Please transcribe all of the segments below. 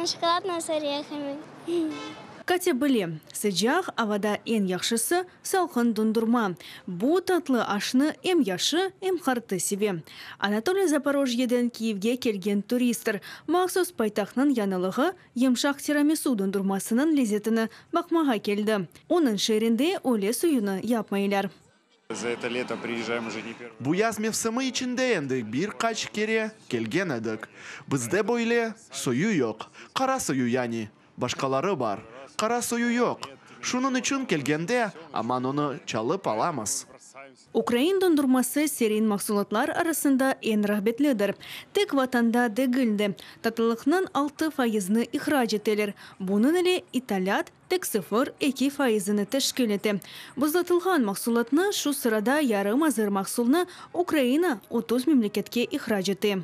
Шоколадное с орехами. Katya bile, sıcaq avada eñ yahşısı salqın dondurma. Bu tatlı aşnı em yaşı, em qartı seve. Anatoliy Zaporojyeden Kiyevge kelgen turisttir. Mahsus paytahtnıñ yañılığı, yımşaq tiramisu dondurmasınıñ lezetini baqmağa keldi. Onıñ şeerinde öyle soyunı yapmaylar. За это лето приезжаем уже не первый. Bu yaz mevsimi içinde endi bir qaç kere kelgen edik. Bizde böyle soyu yoq. Qara soyu yani. Başqaları bar. Qara soyu yoq. Şunıñ içün kelgende aman onı çalıp alamız. Ukrain dondurması serin mahsulatlar arasında eñ rağbetlidir. Tek vatanda degil de. Tatlılıqnıñ 6 faizini ihrac eteler. Bunıñ ile italât tek 0,2 faizini teşkil ete. Buzlatılğan mahsulatnı, şu sırada yarım azır mahsulnı Ukraina 30 memleketke ihrac ete.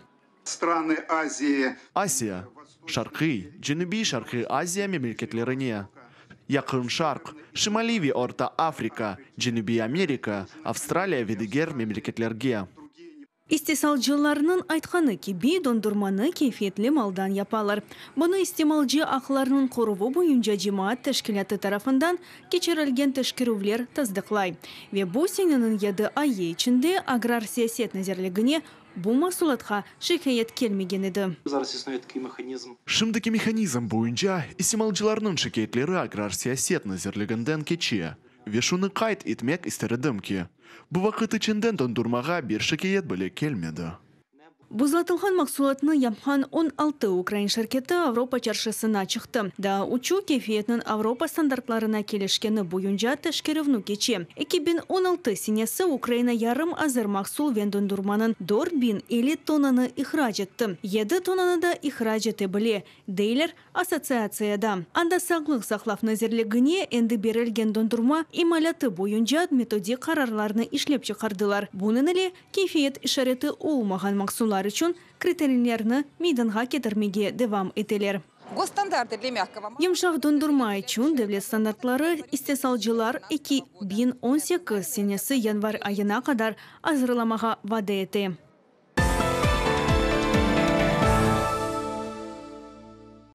Страны Азии. Asiya, Şarqiy, Cenübiy Şarqiy Aziya memleketlerine, Yaqın Şarq, Şimaliy ve Orta Afrika, Cenübiy Amerika, Avstraliya ve diger memleketlerge. İstisalcılarnıñ aytqanı kibi, dondurmanı keyfiyetli maldan yapalar. Bunı istimalcı aqlarınıñ qoruvı boyunca cemaat teşkilâtı tarafından keçirilgen teşkerüvler tasdıqlay. Ve bu seneniñ 7 ayı içinde Agrar siyaset nazirligine bu mahsulatqa şikâyet kelmegen edi. Зараз існує такий механізм. Şimdiki mehanizm boyunca istimalcılarnıñ şikâyetleri Agrar siyaset nazirliginden keçe. Ve şunı qayd etmek ister edim ki, bu vaqıt içinde dondurmağa bir şikâyet bile kelmedi. Buzlatılğan mahsulatnı yapqan 16 ukrain şirketi Avropa çarşısına çıqtı. Daa üçü keyfiyetniñ Avropa standartlarına kelişkeni boyunca teşkerüvni keçe. 2016 senesi Ukraina yarım azır mahsul ve dondurmanıñ 4050 tonnanı ihrac etti. 7 tonnanı da ihrac ete bile, deyler assotsiatsiyada. Anda Sağlıq saqlav nazirligine endi berilgen dondurma imalatı boyunca metodik qararlarnı işlep çıqardılar. Bunıñ ile keyfiyet işareti olmağan mahsullar içün kriteriylerni meydanğa ketirmege devam eteler. Госстандарты для мягкого Yımşaq dondurma içün devlet standartları istisalcılar 2018 senesi yanvar ayına qadar azırlamağa vade ete.